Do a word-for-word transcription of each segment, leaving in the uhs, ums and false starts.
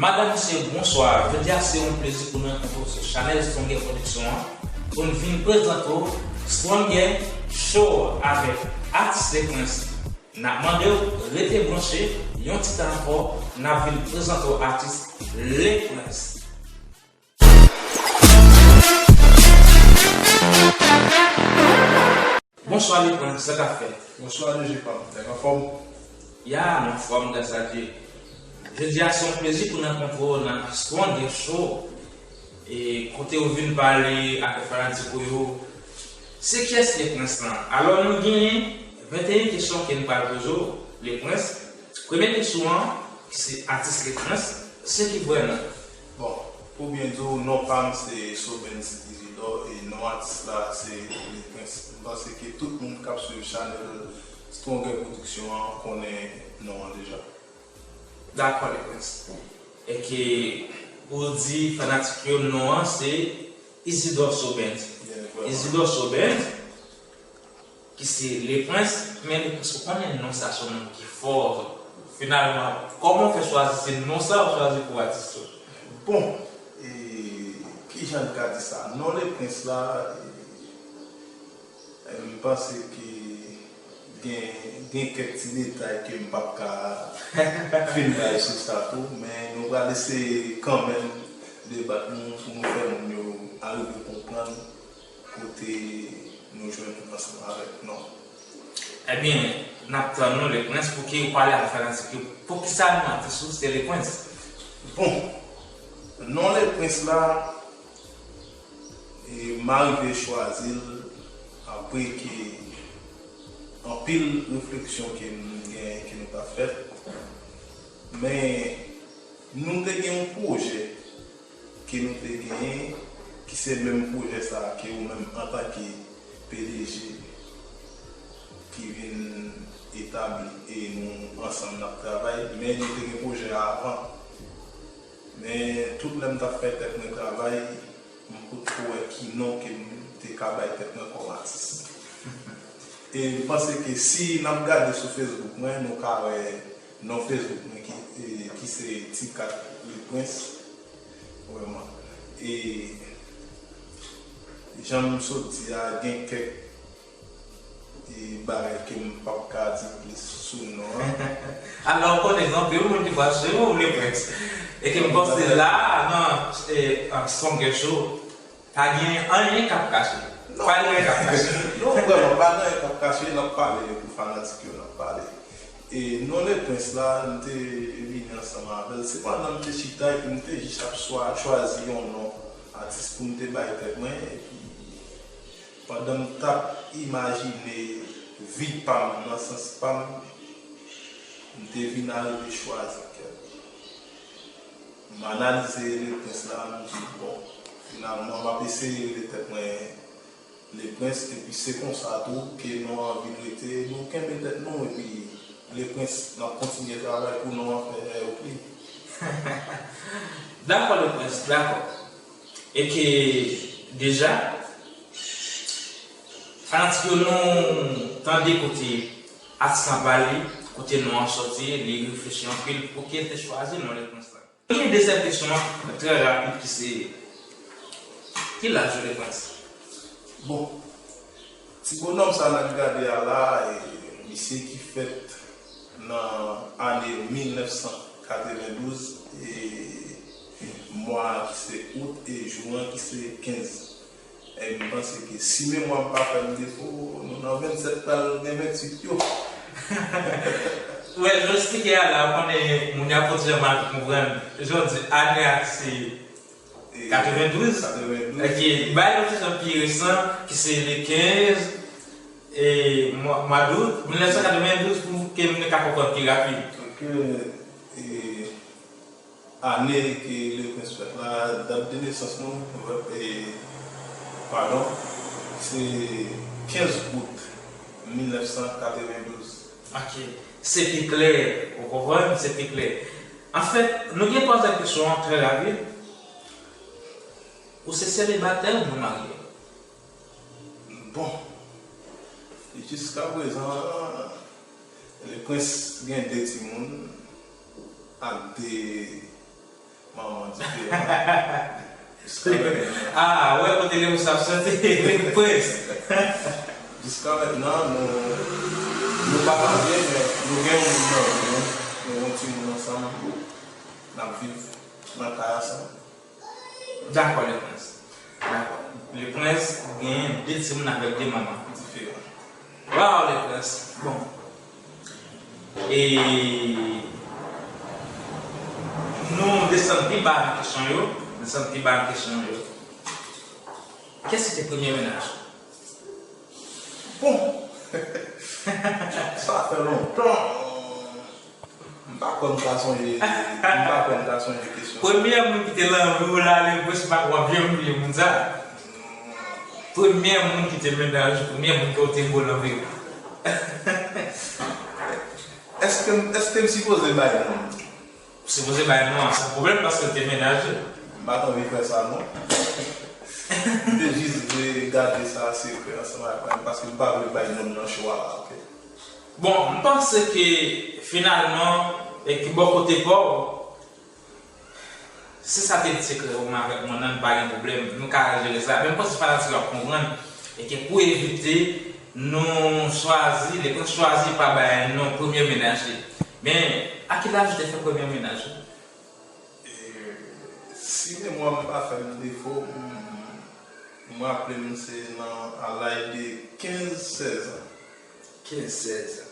Madanm, mesye, bonswa. Jodi a se yon plezi pou n rankontre w sou chanèl Stronger Production an, pou n vin prezante w Stronger Show avèk atis Leprince. N ap mande w rete branche, yon ti tan ankò, n ap vin prezante w atis Leprince. Bonswa Leprince, sa k ap fèt? Bonswa D J pa m, nèg anfòm? Ya, m anfòm, gras a Dye. Jodi a se yon plezi pou n rankontre w nan Stronger Show, e kote w vin pale avèk fanatik ou yo. Se kiyès Leprince lan? Alò, nou genyen venteyen kesyon ke n pral poze w, Leprince. Premye kesyon an, ki se atis Leprince, se ki vrè non? Bon, pou byen di w, non pa m se Sobens Isidore e non atis la se Leprince. M panse ke tout moun k ap swiv chanèl Stronger Production an konnen non an deja. Dakò, Leprince. Enke ou di fanatik yo non an se Isidore Sobens. Byen, vrèman. Isidore Sobens, ki se Leprince, men Leprince, ou konnen non sa se yon non ki fò. Finalman, kòman w fè chwazi se non sa ou chwazi pou atis ou? Bon, e, kijan n ka di sa? Non Leprince la, e, e, m panse ke gen, gen kèk ti detay ke m p ap ka fin bay sou sa tou, men nou pral eseye kanmenm debat nou pou nou fè moun yo arive konprann kote nou jwenn ansanm avèk non. Ebyen, n ap tann ou, Leprince, pou ke ou pale avèk fanatik yo. Poukisa non atis ou se Leprince? Bon, non Leprince la, e, m arive chwazi l apre ke anpil refleksyon ke m gen, ke nou t ap fè. Men, nou te gen yon pwojè ke nou te genyen, ki se menm pwojè sa a ke ou menm antanke P D G ki vin etabli e nou ansanm n ap travay, men nou te gen pwojè a avan. Men tout lè m t ap fè tèt mwen travay, m potko wè ki non ke m te ka bay tèt mwen kòm atis. E m panse ke si n ap gade sou Facebook mwen, nou ka wè non Facebook mwen ki, e, ki se Ti Kat Leprince. Vrèman. E jan m sot di a, gen kèk, e, bagay ke m p ap ka di plis sou non an. Alò, ou konnen gen anpil moun ki pral swiv ou, Leprince. E ke m panse la, nan, e, an Stronger Show, pa gen anyen k ap kache. Non. Pa gen anyen k ap kache. Non, vrèman, pa gen anyen k ap kache, n ap pale pou fanatik yo, n ap pale. E non Leprince la, m te vini ansanm avè l. Se pandan m te chita epi m te jis ap swa-, chwazi yon non atis pou m te bay tèt mwen. Epi pandan m t ap imajine vi pa m, nan sans pa m, m te vin arive chwazi kèk. M analize Leprince la, m di, bon, finalman, m ap eseye rele tèt mwen Leprince, epi se konsa tou ke non an vin rete. Nou kenbe tèt nou, epi Leprince, n ap kontinye travay pou non an fè pli. Dakò, Leprince, dakò. E ke deja, fanatik yo, nou tande kote atis lan pale, kote non an sòti, li reflechi anpil pou ke l te chwazi non Leprince lan. Gen dezyèm kesyon an, trè rapid, ki se, ki laj ou, Leprince? Bon, ti bonòm sa n ap gade a la, e, misye ki fèt nan ane mil nèf san katrevendouz, e mwa ki se out, e jou an ki se kenz. E m panse ke si memwa m pa fè m defo, nou nan vennsèt pral gen venntuit yo. Wè, jan w eksplike a la, ou konnen moun yo ap fè ti jan mal konprann. Jan w di, ane a se katrevendouz. Katrevendouz. Ok, bay nou ti jan pi resan, ki se le kenz, e, mwa, mwa dout, mil nèf san katrevendouz, pou ke moun yo ka konprann pi rapid. Ok, e, ane ke Leprince fèt la, dat de nesans nou, e, padon, se kenz out mil nèf san katrevendouz. Ok. Se pi klè, ou konprann? Se pi klè. Anfèt, nou gen twazyèm kesyon an trè rapid. Ou se selibatè oubyen marye? Bon, jiskaprezan, Leprince gen de timoun ak de Manman diferan. Jiska mentnan. Ah, wè kote Leprens ap soti, Leprens. Jiska mentnan, nou, nou pa marye, men nou gen yon moun nan vi nou. Nou gen yon timoun ansanm. N ap viv nan kay ansanm. Dakò, Leprens. Dakò. Leprens genyen de timoun avèk de manman. Diferan. Waw, Leprens. Bon. E nou desann pi ba nan kesyon yo. Desann pi ba nan kesyon yo. Kiyès ki te premye mennaj ou? Bon. Sa fè lontan. M pa kwè m ka sonje, m pa kwè m ka sonje kesyon sa. Premye moun ki te nan vi w la, Leprens, m pa kwè w ap janm bliye moun sa. Premye moun ki te mennaj ou, premye moun ke w te bo nan vi w. Èske, èske m sipoze bay non? Ou sipoze bay non an san pwoblèm paske l te mennaj ou. M pa t anvi fè sa non. M te jis vle gade sa sekrè ansanm ak mwen paske m pa vle bay non nan cho a la, oke? Bon, m panse ke finalman, e ki bò kote pa w, si sa te di sekrè ou menm avèk mwen nan, pa gen pwoblèm, nou ka jere sa. Men m panse fanatik yo ap konprann, e ke pou evite, nou chwazi, Leprens chwazi pa bay non premye mennaj li. Men, a ki laj ou te fè premye mennaj ou? E, si memwa m pa fè m defo, m, m raple m se nan a laj de kenz, sèz an. Kenz, sèz an.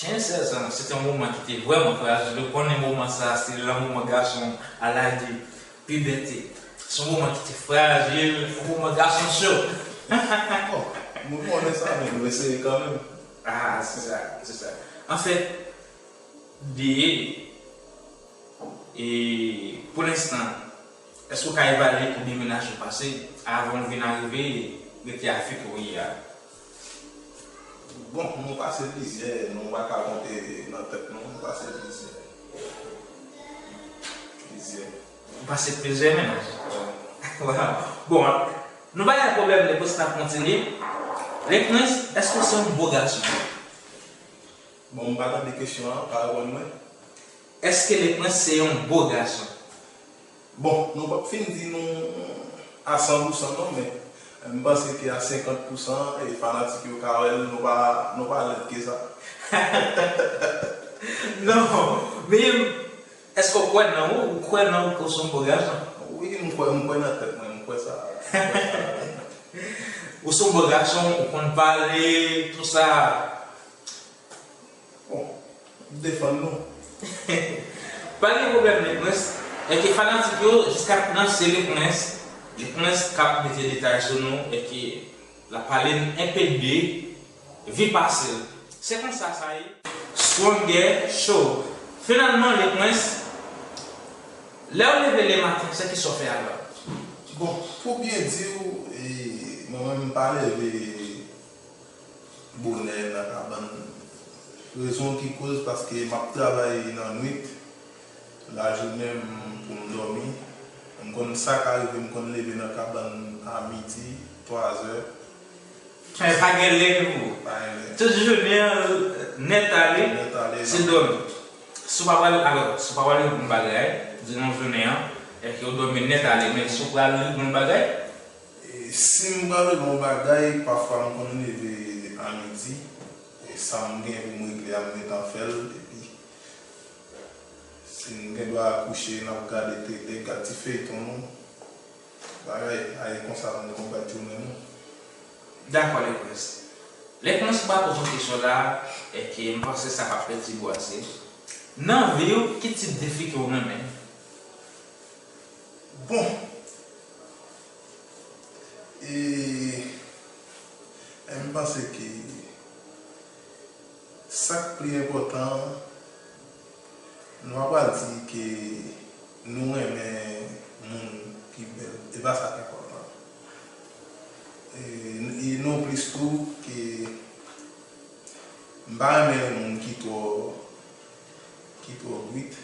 Kenz, sèz an, se te yon moman ki te vrèman frajil. Ou konnen moman sa, se nan moman gason a laj de pibète. Se yon moman ki te frajil, yon moman gason cho. Bon, nou konnen sa, men nou eseye kanmenm. Ah, se sa, se sa. Anfèt, de, e pou lenstan, èske w ka evalye konbyen mennaj ou pase avan w vin arive rete a fi ke w ye a? Bon, nou pase plizyè, nou pa ka konte nan tèt nou, nou pase plizyè. Plizyè. Ou pase plizyè mennaj? Wè. Bon, nou pa gen pwoblèm, Leprens, n ap kontinye. Leprens, èske w se yon bo gason? Bon, m pa tande kesyon an, pa reponn mwen. Èske Leprens se yon bo gason? Bon, nou p ap fin di nou a san pou san non, men m panse ke a senkant pou san, e fanatik yo ka wè l, nou pa, nou pa lèd ke sa. Non, men èske w kwè nan ou? Ou kwè nan ou ke w se yon bo gason? Wi, m kwè, m kwè nan tèt mwen, m kwè sa. M kwè sa. Ou se yon bo gason, ou konn pale, tout sa. Bon, defann nou. Pa gen pwoblèm, Leprens. Èske fanatik yo jiska prezan se Leprens, Leprens k ap mete detay sou nou, èske l ap pale n enpe de vi pase l. Se konsa sa ye. Stronger Show. Finalman, Leprens, lè w leve lematen, se kisa w fè avan? Bon, pou byen di w, e, mwen menm m pa leve bonè nan kabann. Rezon ki koz, paske m ap travay nan nwit, lajounen m pou m dòmi. M konn sa ka rive, m konn leve nan kabann a midi, twa zè. Men pa gen lè pou ou. Pa gen lè. Tout jounen an, nèt ale, nèt ale, se dòmi. Si w pa pral, alò, si w pa pral regle yon bagay, diran jounen an, èske w dòmi nèt ale, men si w pral regle yon bagay, E, si m pral regle yon bagay, pafwa m konn leve a midi, e sa m gen pou m regle a, m gentan fè l, epi si n gen dwa kouche, n ap gade tele, gad ti feyton nou, bagay, a, e konsa nou konn bat jounen nou. Dakò, Leprens. Leprens, m pral poze yon kesyon la, e ke m panse sa p ap fè ti bwase. Nan vi w, ki tip de fi ke w renmen? Bon, e, e m panse ke sa k pi enpòtan, nou pa pral di ke nou renmen moun ki bèl, e pa sa k enpòtan. E, e non plis tou ke m pa renmen moun ki twò, ki twò brit.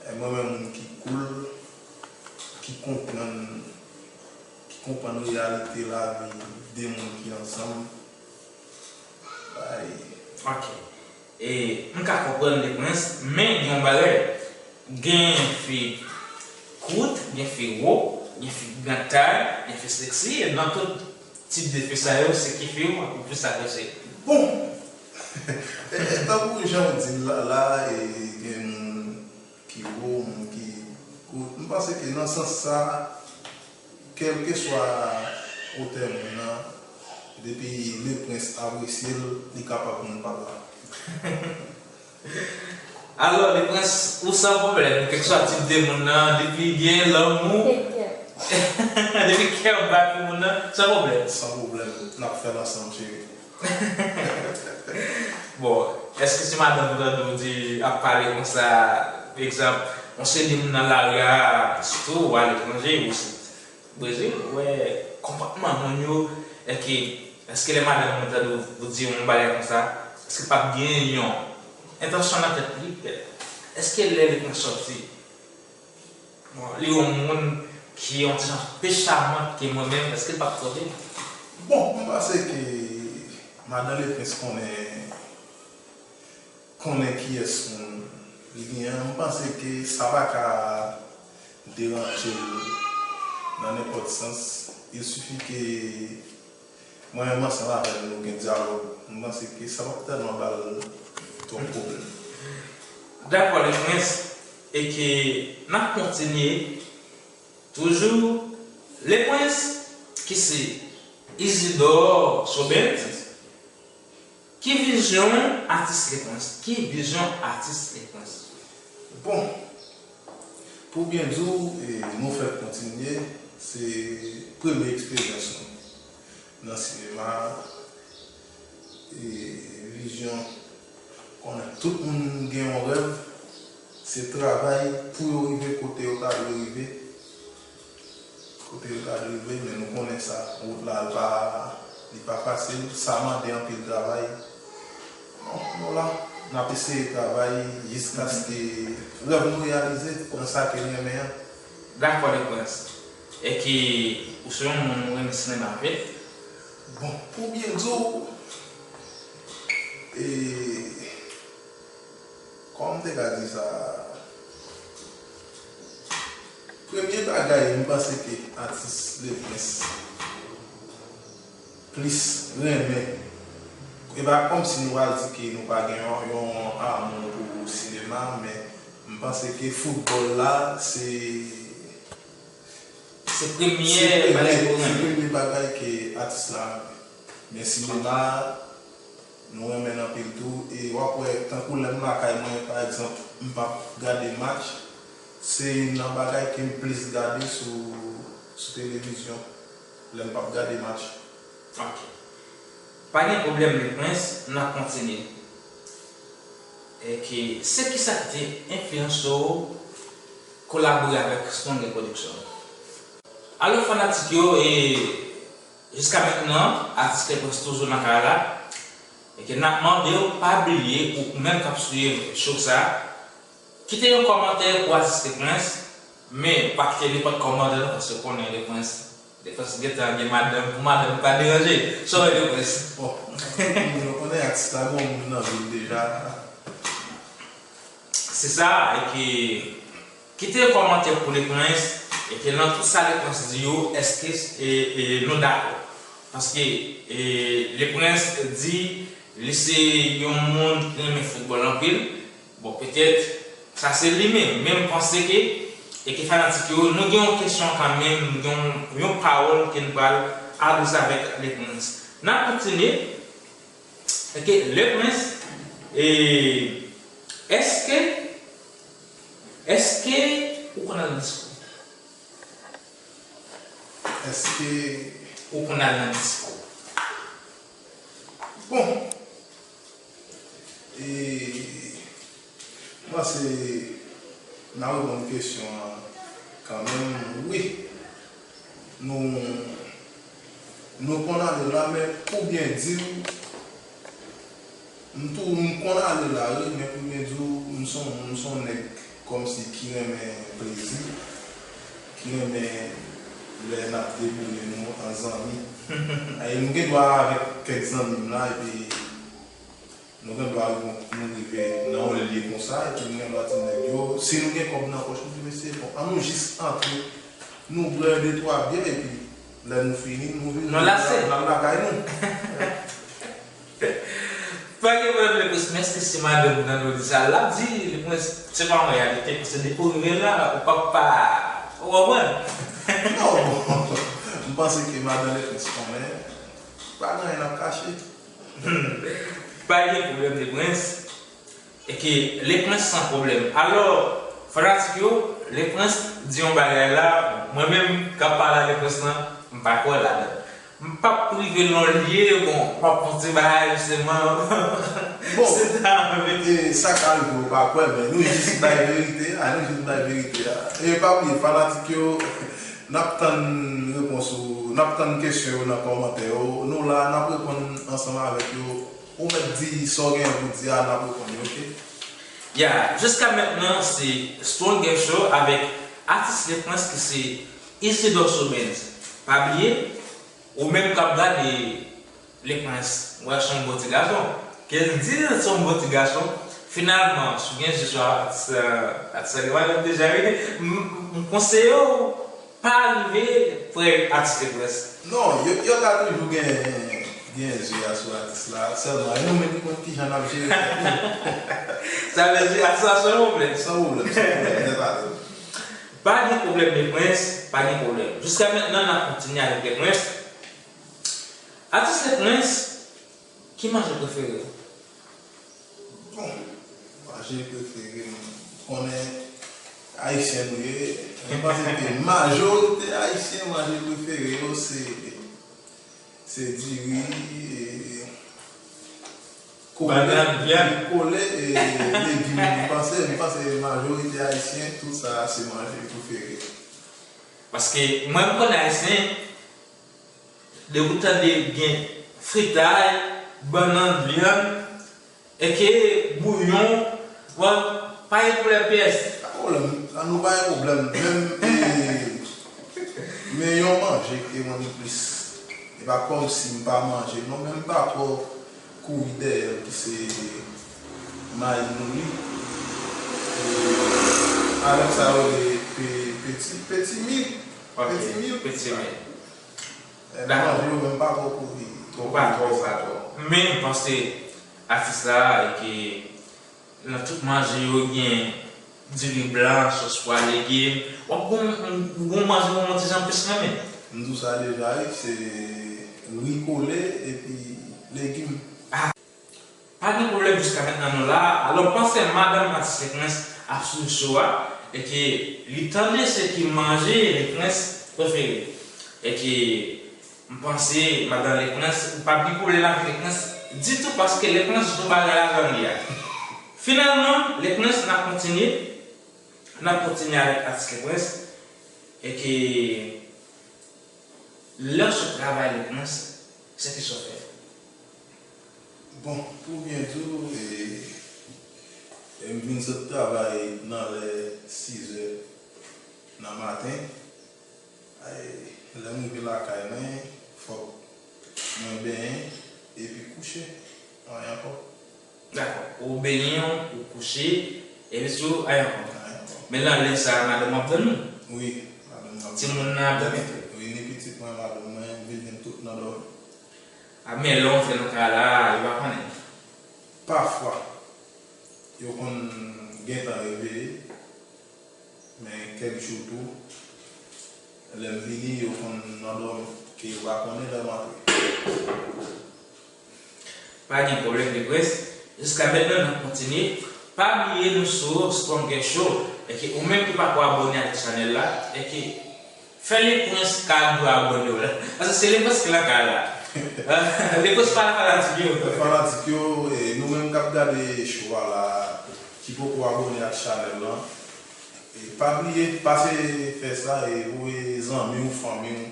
E mwen menm moun ki cool, ki konprann, ki konprann reyalite lavi de moun ki ansanm. Bay. Ok. E, m ka konprann Leprens, men gen yon bagay. Gen fi kout, gen fi wo, gen fi gran tay, gen fi seksi, e nan tout tip de fi sa yo, se ki fi w ap plis apresye? Bon, e, e, tankou jan w di l la, la, e, gen moun ki wo, moun ki kout. M panse ke nan sans sa, kèlkeswa wotè moun nan, depi Leprens apresye l, li kapab moun pa la. Alò, Leprens, ou san pwoblèm, kèlkeswa tip de moun nan, depi gen lanmou, depi kè w bat pou moun nan, san pwoblèm. San pwoblèm, n ap fè l ansanm, cheri. Bon, èske si madanm ou tande w di, ap pale konsa, pa egzanp, yon seri de moun nan lari a, sitou aletranje, ou si Brezil, ou wè konpòtman moun yo, èske, èske lè madanm ou tande w di yon bagay konsa, èske l p ap gen yon entansyon nan tèt li? Èske lè li pran sòti, bon, li yon moun ki yon ti jan pi chaman ke mwen menm, èske l p ap twonpe m? Bon, m panse ke madan Leprens konnen, konnen kiyès moun li genyen an, m panse ke sa pa ka deranje l nan nenpòt sans. Il suffit ke mwen menm ansanm avè l, nou gen dyalòg. M panse ke sa p ap tèlman ba l twòp pwoblèm. Dakò, Leprens, e ke n ap kontinye toujou. Leprens, ki se Isidore Sobens, ki vizyon atis Leprens? Ki vizyon atis Leprens? Bon, pou byen di w, e, nou fèk kontinye, se premye eksperyans nou nan sinema, e, vizyon, konnen tout moun gen yon rèv, se travay pou yo rive kote yo ta dwe rive. Kote yo ta dwe rive, men nou konnen sa. Wout la, li pa, li pa fasil. Sa mande anpil travay. Bon, nou la. N ap eseye travay jiskaske rèv nou reyalize nan sa ke n renmen an. Dakò, Leprens. E ke ou se yon moun ou renmen sinema anpil? Bon, pou byen di w, e, kòman m te ka di sa? Premye bagay, m panse ke atis Leprens plis renmen. E pa kòmsi nou pral di ke nou pa gen yon, yon amou pou sinema, men m panse ke foutbòl la, se, se premye bagay ke w renmen. Se premye bagay ke atis la renmen. Men sinema, nou renmen l anpil tou. E w ap wè, tankou lè m lakay mwen, pa egzanp, m p ap gade match, se youn nan bagay ke m plis gade sou, sou televizyon, lè m p ap gade match. Ok. Pa gen pwoblèm, Leprens, n ap kontinye. E ke, se kisa ki te enfliyanse w kolabore avèk Strong Production? Alò, fanatik yo, e jiska mentnan, atis Leprens toujou nan kay la. E ke n ap mande w pa bliye, ou menm k ap swiv show sa, kite yon kòmantè pou atis Leprens, men pa kite nenpòt kòmantè non, paske w konnen Leprens, Leprens gentan gen madanm, pou madanm pa deranje. Sa w wè, Leprens? Bon, nou konnen atis la gen yon moun nan vi l deja. Se sa, e ke kite kòmantè pou Leprens, e ke nan tout sa Leprens di yo, èske, e, e, nou dakò? Paske, e, Leprens di li se yon moun ki renmen foutbòl anpil. Bon, petèt, sa se li menm, men m panse ke, e ke fanatik yo, nou gen yon kesyon kanmenm, nou gen yon, yon pawòl ke nou pral adrese avèk Leprens. N ap kontinye, e ke Leprens, e, èske, èske ou konn al nan disko? Èske ou konn al nan disko? Bon, e, m panse n a reponn kesyon an kanmenm, wi. Nou, nou konn ale la, men pou byen di w, m tou, m konn ale la, wi, men pou byen di w, m se yon, m se yon nèg kòmsi ki renmen plezi, ki renmen lè n ap deboule nou an zanmi. E m gen dwa avèk kèk zanmi m la, epi nou gen dwa nou rive nan yon lye konsa, epi m gen dwa di nèg Yo, si nou gen kòb nan pòch nou, di, mesye, bon, an nou jis antre, nou bwè de twa byè, epi lè nou fini, nou vire, nou lase, n al lakay nou. Pa gen pwoblèm, Leprens, men si se madanm ou tande w di sa, l ap di, Leprens, se pa yon reyalite, paske depi w rive la, ou p ap pa, ou konprann? Non, bon, m panse ke madan Leprens konnen, pa gen anyen n ap kache. Pa gen pwoblèm, Leprens. E ke Leprens san pwoblèm. Alò, fanatik yo, Leprens di yon bagay la, mwen menm k ap pale a Leprens lan, m pa kwè ladan. M p ap rive nan lye, bon, m ap fè yon ti bagay, jisteman. Bon, se ta, e, sa ka rive ou pa kwè, men nou jis bay verite a, nou jis bay verite a. E pa bliye, fanatik yo, n ap tann repons ou, n ap tann kesyon yo nan kòmantè yo. Nou la, n ap reponn ansanm avèk yo. Ou mèt di sa w genyen pou di a, n ap reponn li, oke? Ya, jiska mentnan, se Strong Guest Show avèk atis Leprens ki se Isidore Sobens. Pa bliye, ou menm k ap gade Leprens, ou wè se yon bon ti gason. Ke l di l se yon bon ti gason, finalman, si w gen je sou atis, atis la, li wè l deja, wi. M, m, m konseye w, pa rive pre atis Leprens. Non, yo, yo ka toujou gen, gen je a sou atis la. Sèlman, e nou menm ki konn kijan n ap jere tèt nou. Sa vle di, atis la san pwoblèm. San pwoblèm, san pwoblèm, nèt ale. Pa gen pwoblèm, Leprens, pa gen pwoblèm. Jiska mentnan, n ap kontinye avèk Leprens. Atis Leprens, ki manje prefere w? Bon, manje prefere m, konnen ayisyen nou ye, mwen panse ke majorite ayisyen manje prefere yo se, se diri, e, kole, bannann, vyann, kole, e, legim. Mwen panse, mwen panse majorite ayisyen, tout sa se manje prefere yo. Paske mwen m konnen ayisyen, depi w tande gen fritay, bannann, vyann, e ke bouyon, bon, pa gen pwoblèm P S. Pa pwoblèm, an nou pa gen pwoblèm. Menm, e, men yon manje ke mwen m plis. E pa kòmsi m pa manje, non, men m pa twò kouri dèyè l, ki se mayi mouli. E, avèk sa yo rele pe-, peti, peti mi. Ok, peti mi. Peti mi. E, dakò. Manje yo menm pa twò kouri, twò kouri. Ou pa twò, ou pa twò. Men m panse atis la, e ke nan tout manje yo gen diri blan, sòs pwa, legim. W ap gon, gon manje ou yon ti jan plis renmen. M di w sa deja, wi, se ri kole epi legim. Ah. Pa gen pwoblèm, jiska mentnan nou la. Alò, panse madanm atis Leprens ap swiv show a, e ke li tande se ki manje Leprens prefere. E ke m panse madanm Leprens, ou pa gen pwoblèm avèk Leprens ditou, paske Leprens jwe bagay la jan li a. Finalman, Leprens, n ap kontinye, n ap kontinye avèk atis Leprens, e ke lè w sot travay Leprens, se ki sa w fè? Bon, pou byen di w, e, e m vin sot travay nan lè sizè nan maten. E, lè m rive lakay mwen, fòk mwen benyen epi kouche. Anyen ankò. Dakò. Ou benyen w, ou kouche, epi sou, anyen ankò. Anyen ankò. Men nan lè sa a, madanm w ap dòmi? Wi, madanm mwen ap dòmi. Timoun nan ap dòmi tou? Wi, ni pitit mwen, madanm mwen, vin, vin tout nan dòmi. A, men lè w antre nan kay la, yo pa konnen? Pafwa, yo konn gentan reveye, men kèk jou tou, lè m vini, yo konn nan dòmi, ke yo pa konnen lè m antre. Pa gen pwoblèm, Leprens. Jiska mentnan, n ap kontinye. Pa bliye nou sou Strong Guest Show. E ke ou menm ki pako abòne ak chanèl la, e ke fè Leprens kado abòne w la. Paske se Leprens ki nan kay la. Leprens pale a fanatik yo. Fanatik yo, e nou menm k ap gade show a la, ki poko abòne ak chanèl lan, e pa bliye, pase fè sa, e voye zanmi w, fanmi w,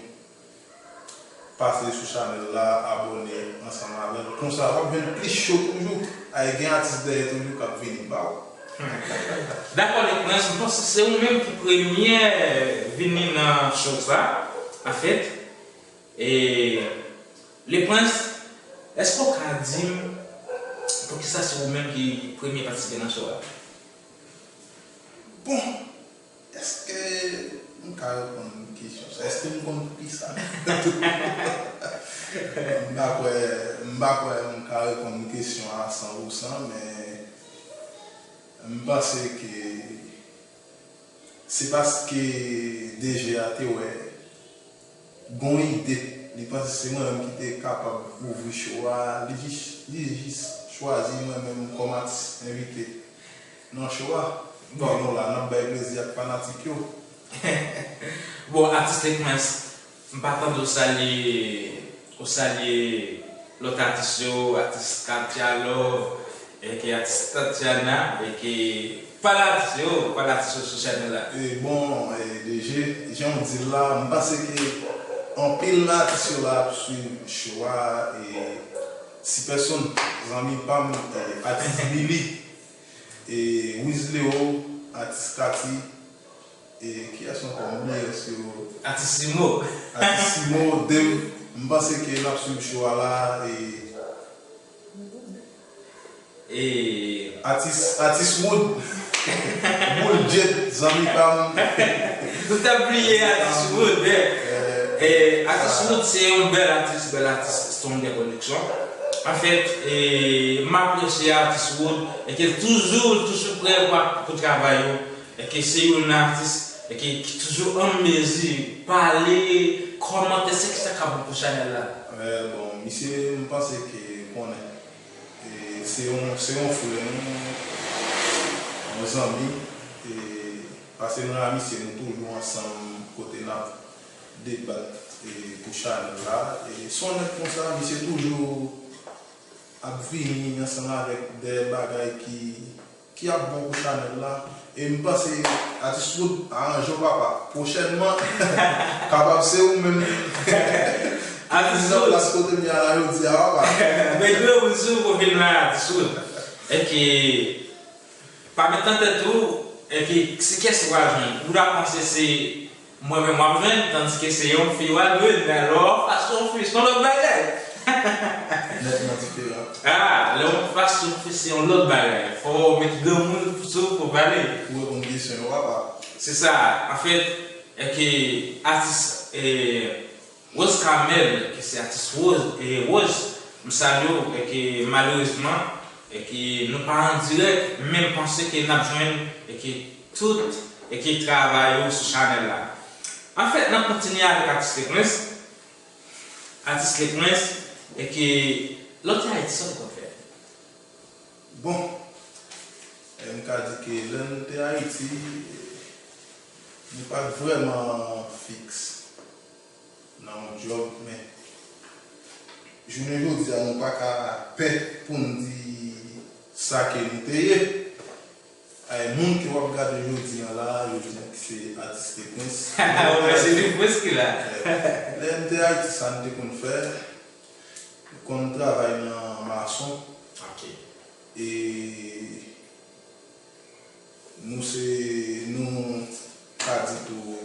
pase sou chanèl la, abòne ansanm avè l. Konsa, w ap jwenn plis show toujou. Ay, gen atis dèyè toujou k ap vini ba w. Dakò, Leprens, m panse se ou menm ki premye vini nan show sa, anfèt. E, Leprens, èske w ka di m poukisa se ou menm ki premye patisipe nan show a? Bon, èske m ka reponn kesyon sa? Èske m konn pi sa? M pa kwè, m pa kwè m ka reponn kesyon a san pou san, men m panse ke se paske D J a te wè gon ide, li panse se mwen menm ki te kapab ouvri show a, li jis, li jis chwazi mwen menm kòm atis envite nan show a. Bon. Epi nou la, n ap bay plezi ak fanatik yo. Bon, atis Lekmens, m pa tande w salye, ou salye lòt atis yo, atis Katia Love, e ke atis Tatiana, e ke pale atis yo, pale atis yo sou chanèl la. E bon, e, D J, jan w di l la, m panse ke anpil nan atis yo la ap swiv show a, e si pèsonn, zanmi pa m, e, atis Billy, e Wiz Leo, atis Katy, e kiyès ankò? M bliye atis yo. Atis Simo. Atis Simo, Dave, m panse ke n ap swiv show a la, e E Atis, atis Wood. Boul Jet, zanmi pa m. Nou t ap bliye atis Wood, men. E atis Wood se yon bèl atis, bèl atis, se yon bèl koneksyon. Anfèt, e, m apresye atis Wood, e ke l toujou, toujou prè pou, pou travay yo, e ke se youn nan atis, e ke ki toujou an mezi pale, kòmante, se ki sa k ap bon pou chanèl la. Bon, misye, m panse ke konnen. E se yon, se yon frè nou, yon zanmi, e pase mwen a misye nou toujou ansanm kote n ap debat e pou chanèl la. E se yon nèg konsa, misye toujou ap vini ansanm avèk de bagay ki, ki ap bon pou chanèl la. E m panse atis Wood aranje w papa. Pwochènman, kapab se ou menm ki vin nan plas kote m ye a la jodi a papa. Men granmoun si w poko vin la atis Wood. Èske pa met nan tèt ou, èske se kiyès ou pral jwenn? Ou ta panse se mwen menm w ap jwenn, tandike se yon fi w al jwenn, men lè w anfas yon fi se yon lòt bagay. Nètman diferan. Ah, lè w anfas yon fi se yon lòt bagay. Fò w met granmoun sou w pou w pale. Pou reponn kesyon yo papa. Se sa, anfèt, èske atis, e, Rose Carmel, ke se atis Rose, e, Rose, m salye w, èske malerezman, èske nou pa an dirèk, men m panse ke n ap jwenn, èske tout, èske travay ou sou chanèl la. Anfèt, n ap kontinye avèk atis Lekmens. Atis Lekmens, èske lè w te Ayiti, sa w te konn fè? Bon, e, m ka di ke lè m te Ayiti, nou pa t vrèman fiks nan yon djòb, men jounen jodi a, nou pa ka pè pou n di sa ke nou te ye. Ay, moun ke w ap gade jodi a la, jodi a ki se atis Lekmens. Ou wè se Lekmens ki la. Lè n te Ayiti, sa n te konn fè, nou konn travay nan mason. Ok. E nou se, nou ka di tou,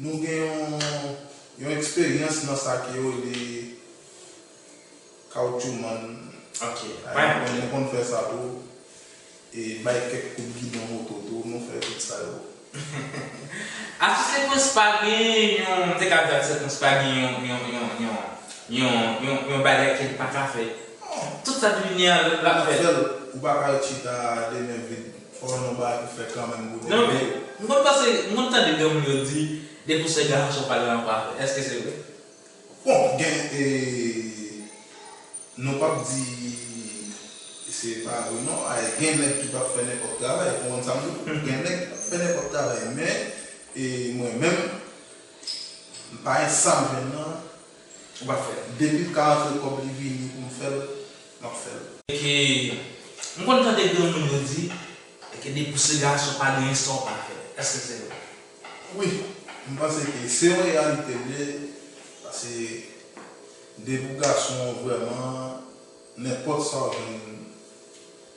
nou gen yon, yon eksperyans nan sa ke yo rele kawotchoumann. Ok. Ay, nou konn, nou konn fè sa tou. E bay kèk kout gidon moto tou, nou fè tout sa yo. Atis Lekmens pa gen yon, m te ka di Atis Lekmens pa gen yon, yon, yon, yon, yon, yon, yon bagay ke l pa ka fè. Tout sa k vini an, l ap fè. L ap fè l. Ou pa ka ret chita de men vid. Fò w nan bagay pou fè kanmenm pou demen. Non, men, m konn panse, m konn tande granmoun yo di, depi w se gason, pa gen anyen pou w fè. Èske se vre? Bon, gen, e, nou p ap di se pa vre non, ay, gen nèg ki p ap fè nenpòt travay, ou konprann sa m di w? Gen nèg ki p ap fè nenpòt travay, men, e, mwen menm, m pa gen sa m jwenn nan, ou p ap fè l. Depi l ka rantre kòb li vini pou m fè l, m ap fè l. Èske, m konn tande granmoun yo di, èske depi w se gason, pa gen sa w pa fè. Èske se vre? Wi, m panse ke se yon reyalite l ye, paske depi w gason vrèman, nenpòt sa w jwenn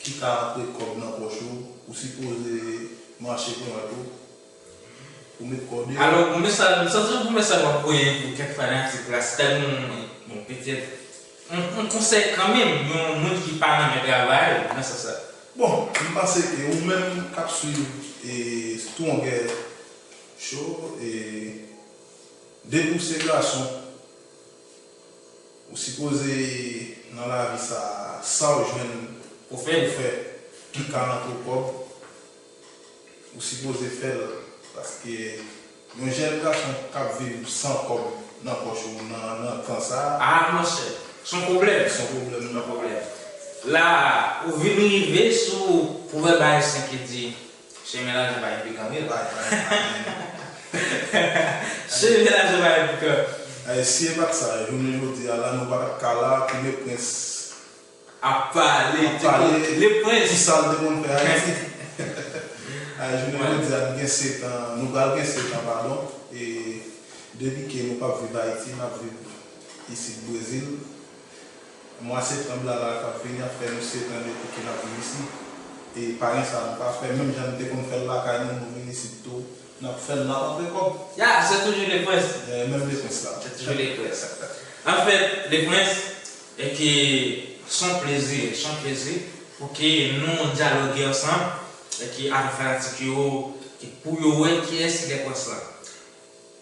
ki ka rantre kòb nan pòch ou, ou sipoze mache pou mèt ou, pou met kò deyò. Alò, pou mesaj, m santi yon mesaj w ap voye pou kèk fanatik la, si ta gen yon, bon, petèt, yon, yon konsèy kanmenm, yon moun ki pa renmen travay, nan sans sa. Bon, m panse ke ou menm k ap swiv e Twongè Show, e depi w se gason, ou sipoze nan lavi sa, sa w jwenn pou fè, pou fè ki ka rantre w kòb, ou sipoze fè l. Paske yon jèn gason k ap viv san kòb nan pòch ou nan, nan tan sa a, ah, monchè, se yon pwoblèm. Se yon pwoblèm. Se yon pwoblèm. La, ou vin rive sou pwovèb ayisyen ki di, chemen lajan pa gen pikan, wi. Pa, pa, pa gen. Chemen lajan pa gen pikan. Ay, si e pa t sa, jounen jodi a la, nou pa t ap ka la pou Leprens ap pale, ap pale, Leprens, ki sa l te konn fè Ayiti. Ay, jounen jodi a, nou gen sèt an, nou pral gen sèt an, padon, e depi ke nou p ap viv Ayiti, n ap viv isit Brezil. Mwa septanm la, la k ap vini, ap fè nou sèt an depi ke n ap viv isit. E pa gen sa nou pa fè, menm jan nou te konn fè l lakay nou, nou vin isit tou, n ap fè l, n ap antre kòb. Ya, se toujou Leprens. E, menm Leprens la. Se toujou Leprens. Anfèt, Leprens, e ke se yon plezi, se yon plezi pou ke nou dyaloge ansanm, e ke avèk fanatik yo, ke pou yo wè kiyès ki Leprens la.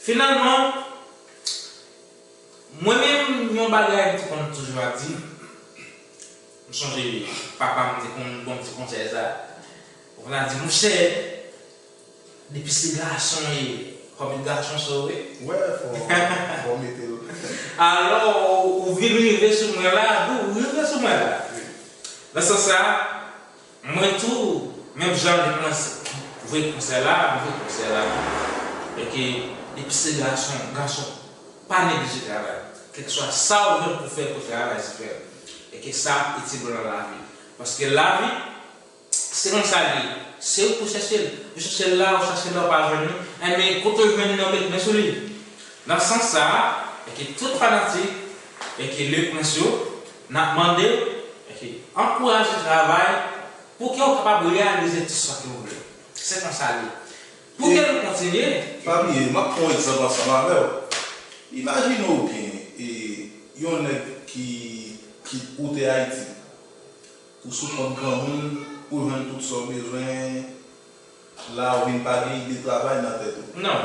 Finalman, mwen menm, yon bagay m te konn toujou ap di, m sonje papa m te konn ban m ti konsèy sa. Ou konn ap di, monchè, depi se gason ye, fò met gason sou, wi. Wè, fò, fò mete l. Alò, ou vin rive sou mwen la, ou rive sou mwen la. Nan sans sa, mwen tou, menm jan Leprens voye konsèy la, m voye konsèy la. E ke depi se gason, gason pa neglije travay. Kèlkeswa sa ou jwenn pou fè pou travay, se fè l. E ke sa ap itil ou nan lavi. Paske lavi, se konsa l ye. Se ou pou chèche l. Ou chèche l la, ou chèche l la, ou pa jwenn li. Enben, kote w jwenn li, ou met men sou li. Nan sans sa a, e ke tout fanatik, e ke Leprens yo, n ap mande w, e ke ankouraje travay pou ke w kapab reyalize tout sa ke w vle. Se konsa l ye. Pou ke nou kontinye. Pa bliye, m ap pran yon egzanp ansanm avè w. Imajine w byen, e, yon nèg ki, ki ou te Ayiti, ou sou kont granmoun, ou jwenn tout sa w bezwen, la ou vin pa gen ide travay nan tèt ou. Non.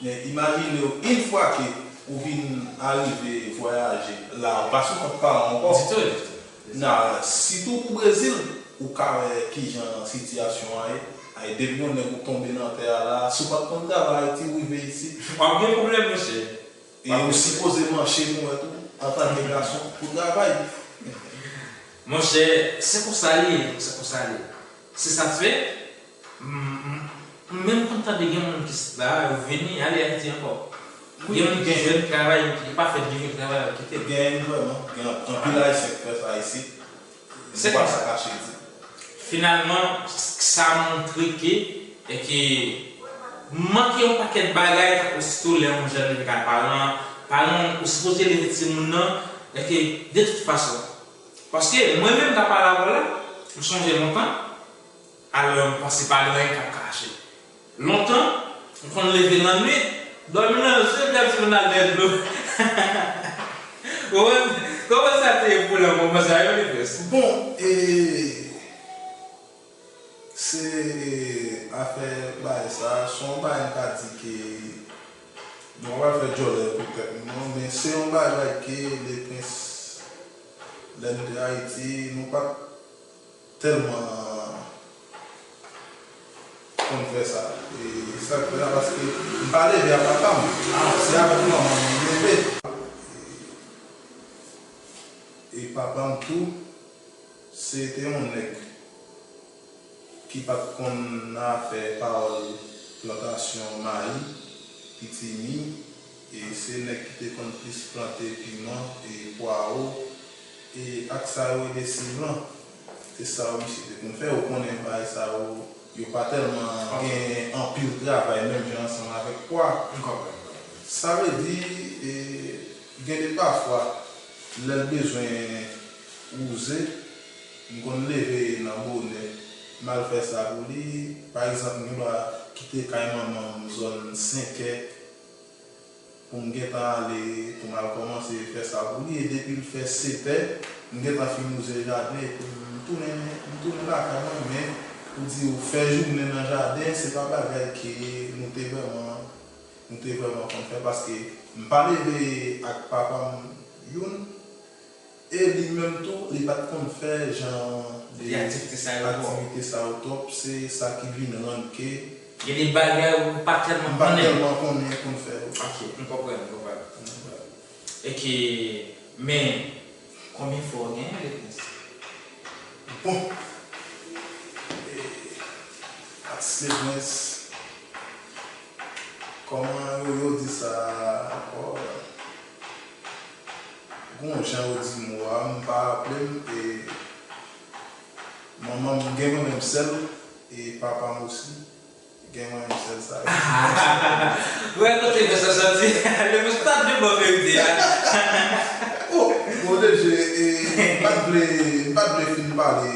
Men imajine w, yon fwa ke ou vin arive vwayaje, la ou pa sou kont paran w ankò. Ditou, ditou. Nan, sitou pou Brezil, ou ka wè kijan sitiyasyon an ye. Ay, depi yon nèg ou tonbe nan tè a la, si w pa t konn travay Ayiti, ou rive isit. W ap gen pwoblèm, mesye. E ou sipoze manche pou mwen tou, antanke gason, pou travay. Monchè, se konsa l ye, se konsa l ye. Se sa k fè, m, m, m menm konn tande gen moun ki la, yo vini, ale Ayiti ankò. Wi, gen moun ki jwenn travay, yo pa fè, ki jwenn travay, yo kite. Gen vrèman, gen anpil Ayisyen ki fè sa isit. Se konsa. Finalman, sa montre ke, e ke manke yon pakèt bagay, osito lè yon jèn vin kay paran, paran ou sipoze leve timoun nan, e ke de tout fason. Paske mwen menm k ap pale avè w la, m sonje lontan, alò m panse pa gen anyen k ap kache. Lontan, m konn leve nan nwit, dòmi nan je, epi ap di m al dèyè dlo. Ou konprann? Kòman sa te ye pou w nan moman sa yo, Leprens? Bon, e, se afè bagay sa, se yon bagay m ka di ke, bon, m pa pral fè djòlè pou tèt m non, men se yon bagay ke Leprens, lè n te Ayiti, nou pa t tèlman konn fè sa. E sa k fè la, paske m pa leve ak papa m. Se avèk manman m m leve. E papa m tou, se te yon nèg ki pa t konn nan afè pawòl plantasyon mayi, pitimi, e se nèg ki te konn plis plante piman e pwawo, e ak sa yo rele siblan. Se sa yo misye te konn fè. Ou konnen bagay sa yo, yo pa tèlman gen anpil travay menm jan ansanm avèk pwa. M konprann. Sa vle di, e, gen de pafwa, lè l bezwen wouze, m konn leve nan bonè, m al fè sa pou li. Pa egzanp, m gen dwa kite kay manman m zòn senkè, pou m gentan ale, pou m al kòmanse fè sa pou li. E depi l fè setè, m gentan fin wouze jaden, epi m tounen, m tounen lakay mwen, men pou di w fè jounen nan jaden, se pa bagay ke nou te vrèman, nou te vrèman konn fè, paske m pa leve ak papa m youn, e li menm tou, li pa t konn fè jan de Li aktivite sa yo twòp. aktivite sa yo twòp, se sa ki vin rann ke Gen de bagay ou pa tèlman m pa konnen. tèlman konnen pou m fè yo. Ok, m konprann, m konprann. E ke, men, konbyen fwa w genyen, Leprens? Bon, e, atis Leprens, kòman yo, yo di sa ankò? Gon jan yo di mo a, m pa raple m, e manman m gen mwen menm sèl, e papa m osi gen mwen menm sèl sa. Wè kote fè sa sòti. Le mouch t ap di bon verite a. Oh, bon, deje, e, m pa t vle, m pa t vle fin pale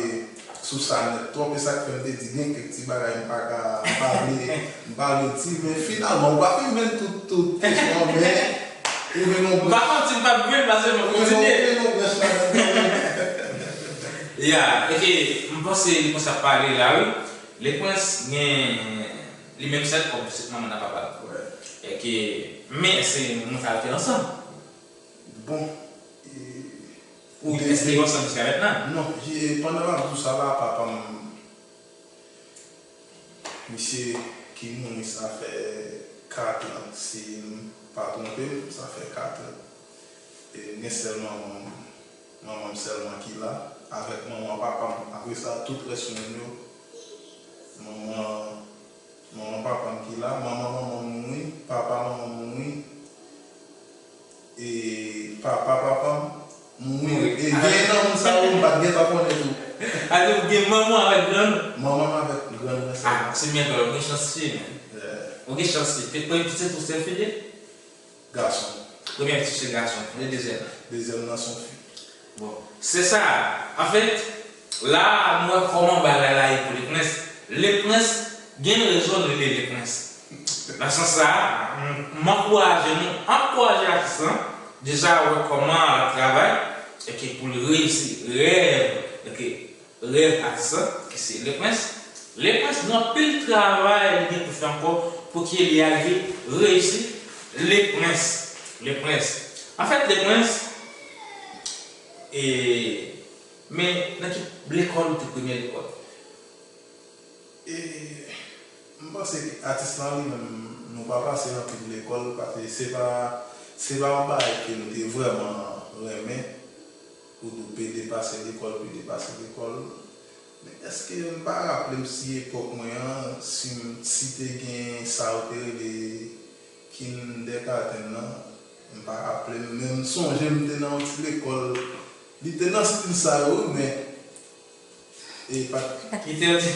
sou sa nèt twòp, e sa k fè m te di gen kèk ti bagay m pa ka, m pa vle, m pa vle di, men finalman, ou pa fin jwenn tout, tout kesyon an, men ou jwenn yon M pa branch. konn si m p ap jwenn, paske mwen Ou jwenn yon, kontinye. ou jwenn yon branch ladan kanmenm. Ya, e ke m panse li konsa pale la, wi. Leprens gen li menm sèl kòm pitit manman n ak papa l. Wè. E ke, men èske moun sa yo te ansanm? Bon, e, Ou de, èske de, yo ansanm jiska mentnan? Non, j-, pandan m ap di w sa la, papa m, misye ki mouri sa fè kat an, si m pa twonpe m, sa fè kat an. E m gen sèl manman m, manman m sèlman ki la, avèk manman papa m. Apre sa, tout rès moun yo, manman, manman papa m ki la, manman manman m mouri, papa manman m mouri, e papa papa m mouri. Mouri. E gen nan moun sa yo, m pa t gentan konnen tou. Alo, ou gen manman avèk grann? Manman m avèk grann mwen sèlman. Ah, se mèt, ou gen chans fi, men. Yeah. Ou gen chans fi. Te premye pitit ou se fi li? Gason. Premye pitit se gason, e dezyèm nan? Dezyèm nan se yon fi. Bon, se sa. Anfèt, la a, nou wè kòman bagay la ye pou Leprens. Leprens gen rezon l rele Leprens. Nan sans sa a, m, m ankouraje nou, ankouraje atis lan, deja wè kòman l ap travay, e ke pou l reyisi rèv, e ke rèv atis lan, ki se Leprens. Leprens gen anpil travay li gen pou fè ankò pou ke li arive reyisi. Leprens. Leprens. Anfèt, Leprens, e, men nan ki lekòl ou te premye lekòl? E, m panse ke atis lan li menm, nou pa pase anpil lekòl, paske se pa, se pa yon bagay ke nou te vrèman renmen, pou nou pede pase lekòl, pede pase lekòl. Men èske m pa raple m si epòk mwen an, si m, si te gen sa yo te rele kindergarten nan, m pa raple m, men m sonje m te nan yon ti lekòl, li te nan stil sa yo, wi, men, e pa t Ki te yon ti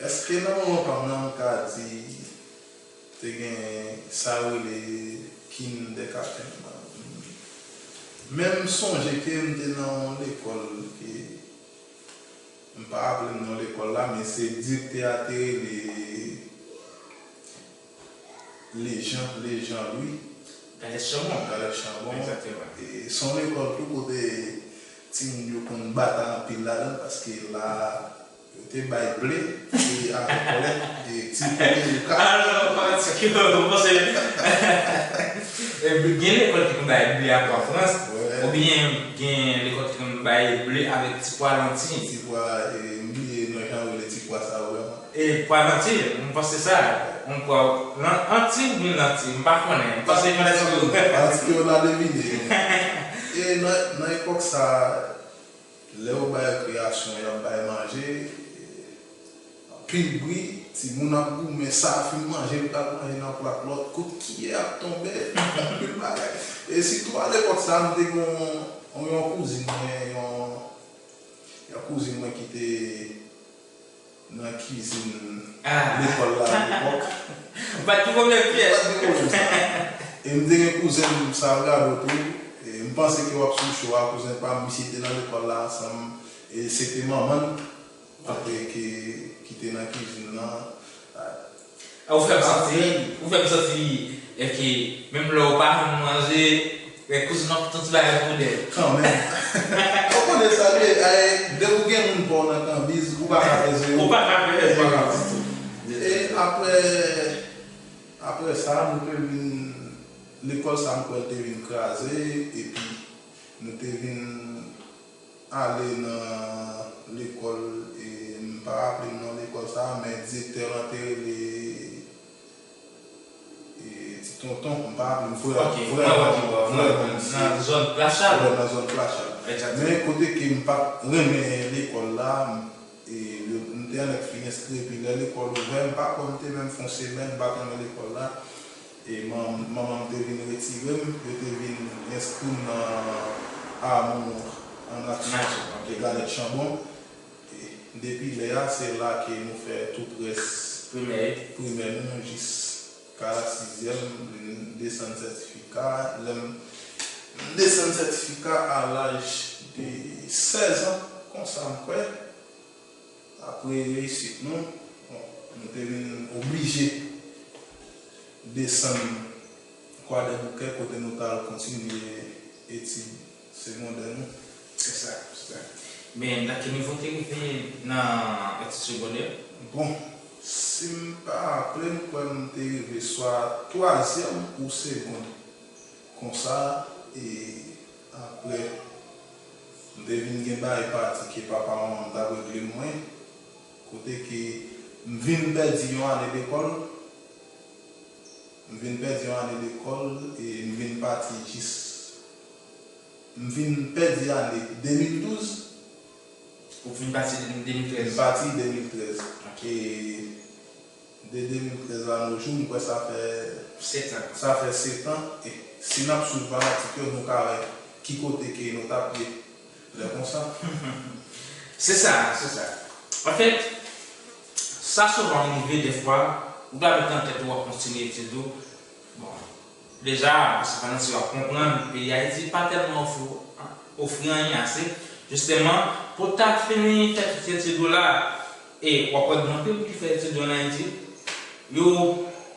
Èske nan moman pa m nan, m ka di te gen sa yo rele kindergarten nan? Men m sonje ke m te nan yon lekòl ke, m pa raple m non lekòl la, men se direktè a te rele Lejan, Lejan Lwi. Galèt Chanbon. Galèt Chanbon. Egzakteman. E se yon lekòl tou kote timoun yo konn batay anpil ladan l, paske la, yo te bay ble, e avèk lèt, e ti kou yo ka. Alò, fanatik yo, ou panse, e, gen lekòl ki konn bay ble ak pwa frans, Wè. oubyen gen lekòl ki konn bay ble avèk ti pwa lanti. Ti pwa, e, m bliye non jan yo rele ti pwa sa yo vrèman. E pwa lanti, m panse sa, yon pwa lan-, anti oubyen lanti, m pa konnen, m panse fanatik yo. Fanatik yo la devine. E nan, nan epòk sa, lè yo bay rekreyasyon, y ap bay manje, anpil bri, timoun ap goumen, sa fin manje, l pral manje nan plat lòt, kout kiyè ap tonbe, anpil bagay. E sitou alepòk sa, m te gen yon, yon kouzin mwen, yon, yon kouzin mwen ki te nan kizin Ah. lekòl la alepòk. Ou pa t gen pwoblèm pyès. Ou pa t gen pwoblèm sa. E m te gen kouzen m, Salgado tou. E m panse ke w ap sou cho a, kouzen pa m, misye te nan lekòl la ansanm. E se te manman l, apre ke, ki te nan kizin nan. Ah, ou fè m santi, ou fè m santi Epi, menm lè w pa janm manje, e kouzin w ap fè yon ti bagay pou dèyè. Kanmenm. Ou konnen sa, li, ay, depi w gen moun pa w nan kanbiz, ou pa ka fè zewo. Ou pa ka fè zewo. Ou pa ka ditou. E apre, apre sa, nou te vin, lekòl sa, m kwè l te vin kraze, epi nou te vin ale nan lekòl, e m pa raple m non lekòl sa, men direktè lan te rele, e, Ti Tonton, m pa raple m, frè, ok, frè, frè, frè, nan zòn Plachal. Frè nan zòn Plachal. Egzakteman. Men kote ke m pa t renmen lekòl la, m, e, yo, m te annik fin enskri, epi lè lekòl ouvè, m pa kwè m te menm fè yon semèn, m pa t renmen lekòl la. E man-, manman m te vin retire m, yo te vin enskri m nan Amour en Action, ok, Galette Chambon. E depi lè a, se la ke nou fè tout rès primè, primè nou jiska sizyèm, m desann sètifika. Lè m desann sètifika a laj de sèz an, konsa m kwè. Apre reyisit nou, bon, nou te vin oblije desann Kwadèboukè kote nou t al kontinye etid segondè nou. Se sa, se sa. Men nan ki nivo w te rive nan etid segondè? Bon, si m pa raple, m kwè m te rive swa twazyèm ou segonn. Konsa, e apre, m te vin gen bagay pati ke papa manman m t ap regle mwen, kote ke m vin pèdi yon ane lekòl, m vin pèdi yon ane lekòl, e m vin pati jis, m vin pèdi ane de mil douz. Ou vin pati de mil trèz? M pati de mil trèz. Ok. E de de mil trèz a nos jours, m kwè sa fè sèt an. Sa fè sèt an. E si n ap swiv fanatik yo, nou ka wè ki kote ke nou t ap ye lè konsa. Se sa, se sa. Anfèt, sa souvan rive dèfwa, ou ka met nan tèt ou w ap kontinye etid ou. Bon, deja, paske fanatik yo ap konprann, peyi Ayiti pa tèlman ofri, ofri anyen ase. Jisteman, pou w ta fini fè tout etid ou la, e w ap wè gen anpil moun ki fè etid yo ann Ayiti, yo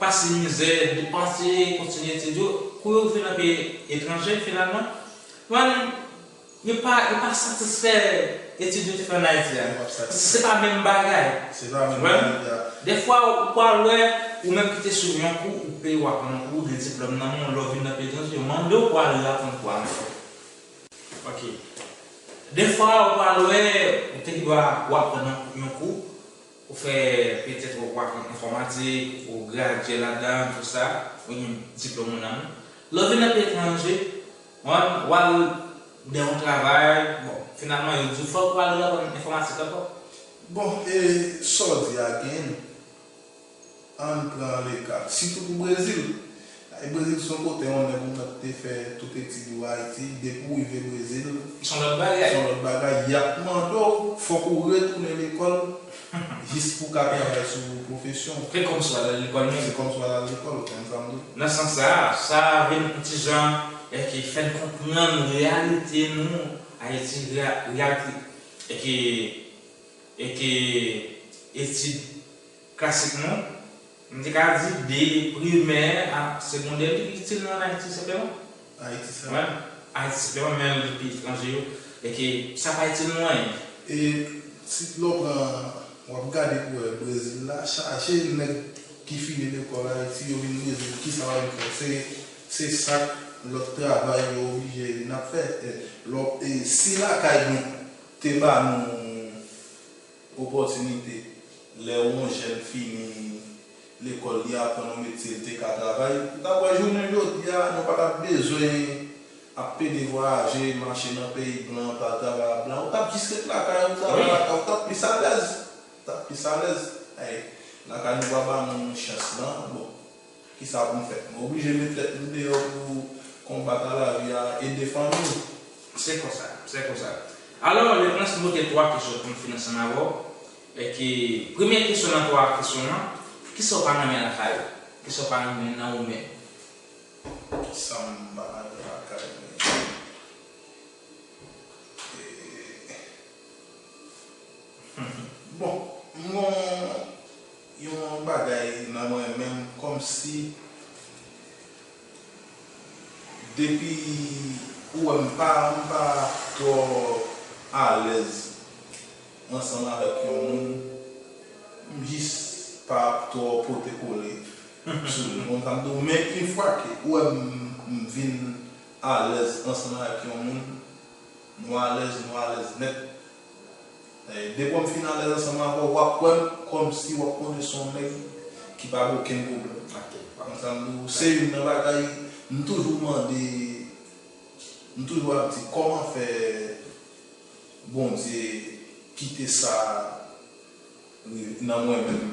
pase mizè, depanse, kontinye etid yo, kou yo rive nan peyi etranje, finalman, yo pa, yo pa satisfè etid yo te fè ann Ayiti a. Yo pa satisfè. Paske se pa menm bagay. Se pa menm bagay. Dèfwa, ou pral wè, ou menm ki te swiv yon kou, ou peye w aprann yon kou, ou gen diplòm nan men w, lè w vin nan peyi etranje, yo mande w pou w al aprann kou a ankò. Ok. Dèfwa, ou pral wè, ou te gen dwa w aprann yon kou, ou fè, petèt, ou aprann enfòmatik, ou gradye ladan, tout sa, ou gen diplòm ou nan men w. Lè w vin nan peyi etranje, w al, w al dèyè yon travay, bon, finalman, yo di w fòk ou al aprann enfòmatik ankò. Bon, e sa w di a gen, ann pran le ka, sitou pou Brezil. E Brezil se yon kote yon nèg ou mèt te fè tout etid ou Ayiti, depi w rive Brezil, se yon lòt bagay. Se yon lòt bagay. Y ap mande w, fòk ou retounen lekòl, jis pou w ka travay sou pwofesyon w. Se kòmsi w al lekòl menm. Se kòmsi w al lekòl, konprann sa m di w. Nan sans sa a, sa vin yon ti jan, èske fè n konprann reyalite nou, Ayiti, reya-, reyalite. Èske, èske etid klasik nou, m te ka di de primè a segondè, li itil nou ann Ayiti senpleman. Ayiti senpleman. Wi, Ayiti senpleman, men lòt peyi etranje yo, èske sa pa itil nou anyen. E si lè w pran, w ap gade pou wè Brezil la, chaje nèg ki fini lekòl Ayiti, yo vin Brezil, kisa yo vin fè? Se, se sak lòt travay yo oblije vin ap fè. E, lè w, e si lakay nou te ba nou opòtinite, lè yon jèn fini lekòl, li aprann yon metye, li te ka travay, ou t ap wè jounen jodi a, nou pa t ap bezwen ap pede vwayaje, mache nan peyi blan, pral travay ak blan. Ou t ap jis ret lakay ou, travay lakay ou, ou t ap plis alèz. Ou t ap plis alèz. Ay, lakay nou pa ba nou chans lan, bon. Kisa pou m fè? M oblije met tèt m deyò pou konbat a lavi a, ede fanmi m. Se konsa, se konsa. Alò, Leprens, m pote twa kesyon pou m fini ansanm avè w. Èske, premye kesyon nan twa kesyon an, kisa w pa renmen lakay ou? Kisa w pa renmen nan ou menm? Kisa m pa renmen lakay mwen? E, bon, m gon yon bagay nan mwen menm kòmsi Depi ou wè m pa, m pa twò alèz ansanm avèk yon moun, m jis pa twò pote kole sou li. Ou konprann sa m di w? Men yon fwa ke ou wè m, m vin alèz ansanm avèk yon moun, nou alèz, nou alèz nèt. Eh, depi m fin alèz ansanm avè w, w ap wè m kòmsi w ap konnen se yon nèg ki pa gen okenn pwoblèm. Ok. Konn sa m di w, se youn nan bagay m toujou mande, m toujou ap di, kòman fè Bondye kite sa nan mwen menm?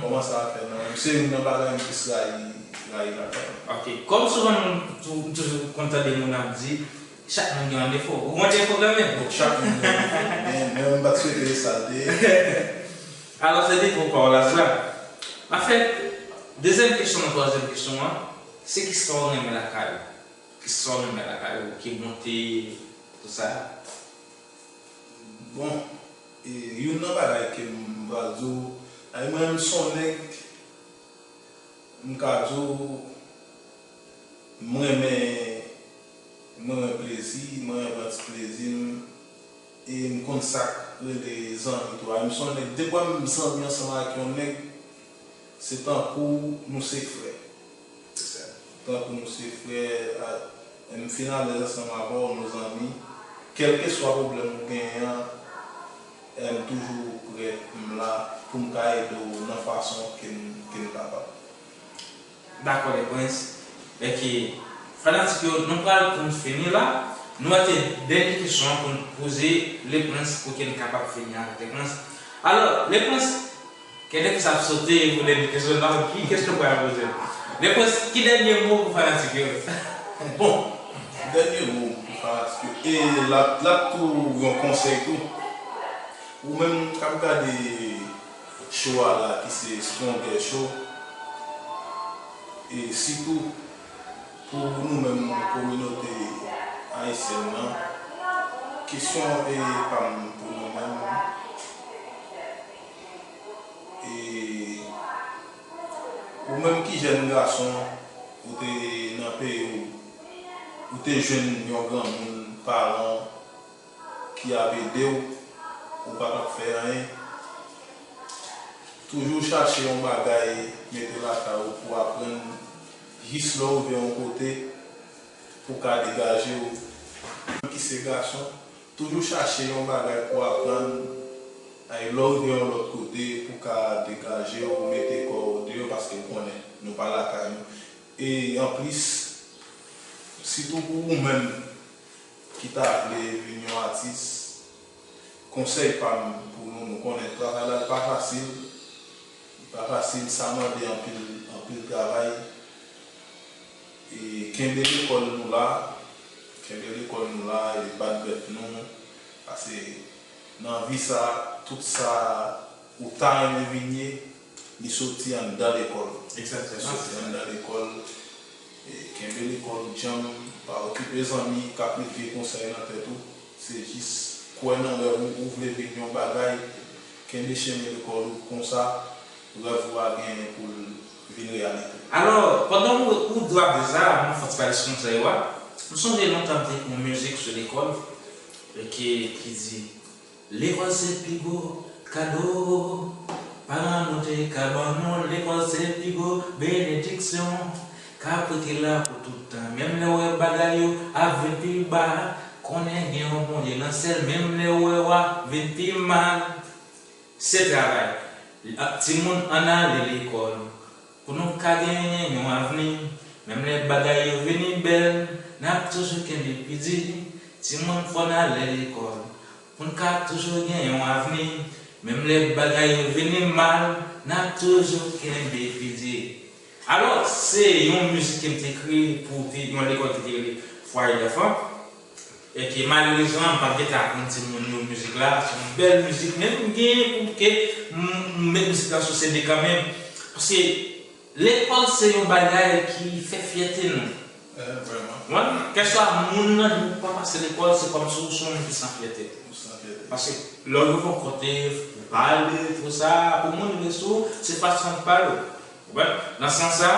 Kòman sa fè nan mwen menm? Se youn nan bagay m plis rayi, rayi lakay mwen. Ok. Kòm souvan nou tou-, toujou konn tande moun ap di, chak moun gen yon defo. Ou gen yon defo kanmenm? Bon, chak moun gen yon defo. Men, men m pa t swete e sa l te ye. Alò, se defo pa w la, sa. Anfèt, dezyèm kesyon nan twazyèm kesyon an, se kisa w renmen lakay ou? Kisa w renmen lakay ou? Ki monte, tout sa? Bon, e, youn nan bagay ke m pral di w, ay, mwen, m se yon nèg, m ka di w, m renmen, m renmen plezi, m renmen pran ti plezi m, e m konn sa k rele zanmi tou. Ay, m se yon nèg, depi m zanmi ansanm ak yon nèg, se tankou nou se frè. Se sa. Tankou nou se frè, a, m fin alèz ansanm avè w, nou zanmi. Kèlkeswa pwoblèm ou genyen an, m toujou prè, m la pou m ka ede w nan fason ke m, ke m kapab. Dakò, Lepwens. Èske fanatik yo, nou pral pou n fini la, nou mete dènye kesyon an pou n poze Lepwens pou ke n kapab fini avèk Lepwens. Alò, Lepwens, Kenbe sa ap sote pou dènye kesyon nan, ki kesyon pou al poze l? Lepwens, ki dènye mo pou fanatik yo? Bon, dènye mo pou fanatik yo. E l ap, l ap tou yon konsèy tou. Ou menm k ap gade show a la, ki se Stronger Show, e sitou pou nou menm kominote ayisyèn nan, kesyon e pa m pou nou menm, e ou menm ki jèn gason, ou te nan peyi w, ou te jwenn yon granmoun, paran w, ki ap ede w, ou pa t ap fè anyen. Toujou chache yon bagay mete lakay ou pou aprann, jis lè w rive yon kote, pou w ka degaje w. Ki se gason, toujou chache yon bagay pou aprann, ay, lè w rive yon lòt kote, pou w ka degaje w, mete kò w deyò, paske w konnen, nou pa lakay nou. E anplis, sitou pou ou menm, ki ta vle vin yon atis, konsèy pa m pou nou, nou konnen travay la, li pa fasil. Li pa fasil, sa mande anpil, anpil travay. E kenbe lekòl nou la, kenbe lekòl nou la, e bat bèt nou, paske nan vi sa, tout sa ou ta renmen vin ye, li soti anndan lekòl. Egzakteman. Li soti anndan lekòl. E, kenbe lekòl ou djanm, pa okipe zanmi k ap met vye konsèy nan tèt ou. Se jis kwè nan rèv ou, ou vle vin yon bagay, kenbe chemen lekòl ou konsa, rèv ou a genyen pou l vin reyalite. Alò, pandan ou, ou dwe ap di sa, mwen fè ti pale sou konsèy ou a. M sonje lontan m te gen yon mizik sou lekòl, e ki, ki di, Lekòl se pi gwo kado paran nou te ka ban nou. Lekòl se pi gwo benediksyon k ap rete la pou tout tan. Menm lè w wè bagay yo ap vin pi ba, konnen gen yon Bondye nan syèl. Menm lè w wè w ap vin pi mal, se travay. Timoun, ann ale lekòl. Pou nou ka genyen yon avni, menm lè bagay yo vini bèl, n ap toujou kenbe pi di. Timoun, fò n ale lekòl. Pou n ka toujou gen yon avni, menm lè bagay yo vini mal, n ap toujou kenbe pi di. Alò, se yon mizik ke m te ekri pou te, yon lekòl ki te rele Foyer d'Enfants. E ke malerezman, m pa t gentan aprann timoun yo mizik la. Se yon bèl mizik, men m genyen pou ke m, m met mizik la sou C D kanmenm. Paske lekòl se yon bagay ki fè fyète nou. Eh, vrèman. Wi, kèlkeswa moun nan, ou pa pase lekòl, se kòmsi ou se yon moun ki san fyète. Ou san fyète. Paske lè w rive yon kote, pou pale, pou sa, pou moun rive sou ou, se fason w pale. Ou konprann? Nan sans sa,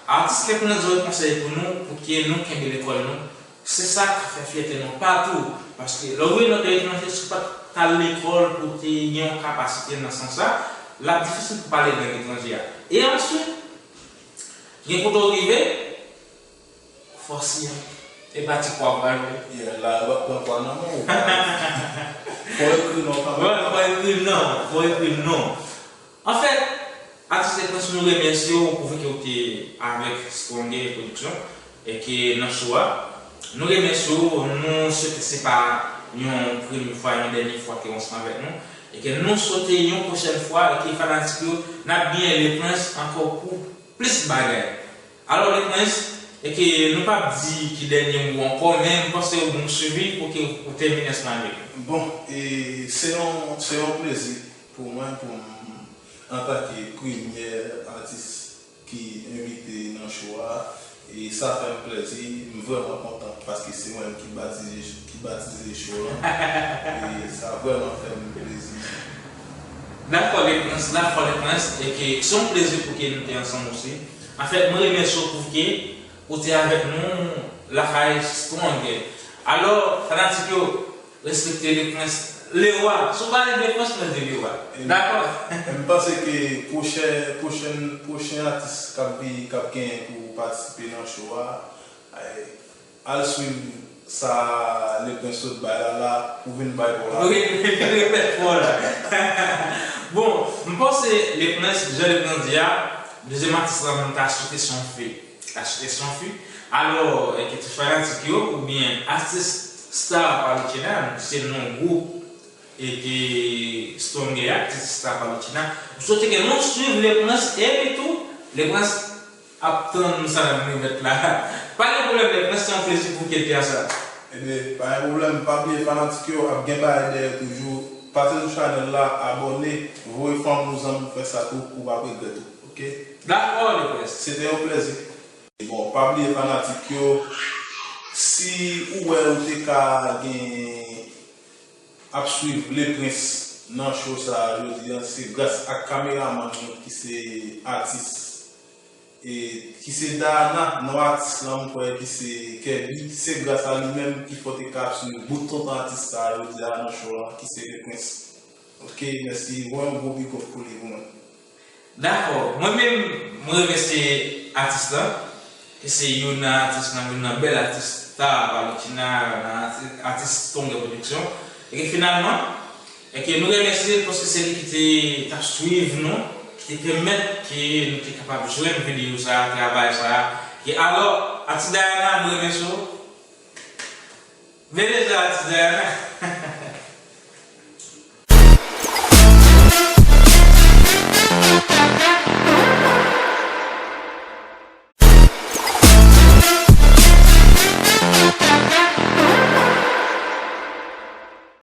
Atis Lèpwen yo konsèy pou nou, pou ke nou kenbe lekòl nou. Se sa k ap fè fyète nou patou. Paske lè w rive nan peyi etranje, si w pa t al lekòl pou w te gen yon kapasite nan sans sa, l ap difisil pou w pale lang etranje a. E answit, gen kote w rive, fò w siyen. E pa ti kwa w pral vle. Yeah, la, yo ap pran kwa nan men w. Fò w ekri non kanmenm. Wè, fò w ekri non. Fò w ekri non. Anfèt, Atis Lèpwen, nou remèsye w pou fè ke w te avèk Stronger Production e ke nan show a. Nou remèsye w, nou swete se pa yon premye fwa, yon dènye fwa ke w ansanm avèk nou. E ke nou swete yon pwochèn fwa e ke fanatik yo, n ap genyen Lepwens ankò pou plis bagay. Alò, Lepwens, e ke nou p ap di ki dènye mo ankò, men m panse w bon swivi pou ke w tèmine ansanm avèk nou. Bon, e se yon, se yon plezi pou mwen, pou m, antanke premyè atis ki envite nan show a, e sa fè m plezi, m vrèman kontan, paske se mwen menm ki batize, ki batize show lan, e sa vrèman fè m plezi. Dakò, Lepwens, dakò, Lepwens, e ke se yon plezi pou ke nou te ansanm osi. Anfèt, mwen remèsye w pou ke ou te avèk nou lakay Stronger. Alò, fanatik yo, respekte Lepwens, Lewa. Si w pale de Lepwens, mwen di Lewa. E dakò? E m panse ke pwochè, pwochèn, pwochen atis k ap vi-, k ap genyen pou patisipe nan show a, ay, al swiv sa Lepwens sot bay la la, pou vin bay pa w la. Wi, vin repèt pa w la. Bon, m panse Lepwens, jan Lepwens di a, dezyèm atis la, mwen ta swete se yon fi. Ta swete se yon fi. Alò, e ke tout fanatik yo, oubyen atis Star pa Lucena, se non gwoup e ke Stronger a, atis Star pa Lucena. M swete ke nou swiv Lepwens, epi tou, Lepwens ap tann sa n ap remèt la. Pa gen pwoblèm, Lepwens, se yon plezi pou w ke te ansanm. Ebyen, pa gen pwoblèm, pa bliye fanatik yo, ap gen bagay dèyè toujou. Pase sou chanèl la, abòne, voye fanmi w, zanmi w fè sa tou, ou p ap regrèt ou. Oke? Dakò, Lepwens. Se te yon plezi. Bon, pa bliye fanatik yo, si ou wè ou te ka gen, ap swiv Lepwens nan show sa a jodi a, se gras ak kameramann nou ki se atis, e ki se Dayana, non atis lan m kwè ki se Kèbi, se gras a li menm ki fè w te ka ap swiv bout tonton atis sa a jodi a nan show lan, ki se Lepwens. Oke, mèsi, voye yon gwo big up pou li pou mwen. Dakò. Mwen menm, mwen remèsye atis lan, ke se youn nan atis nan, youn nan bèl atis Star pa Lucena, nan ati-, atis Stronger Production. E ke finalman, e ke nou remèsye l paske se li ki te, t ap swiv nou, ki te pèmèt ke nou te kapab jwenn videyo sa a, travay sa a. E alò, atis Dayana, mwen remèsye w. Veneza, atis Dayana.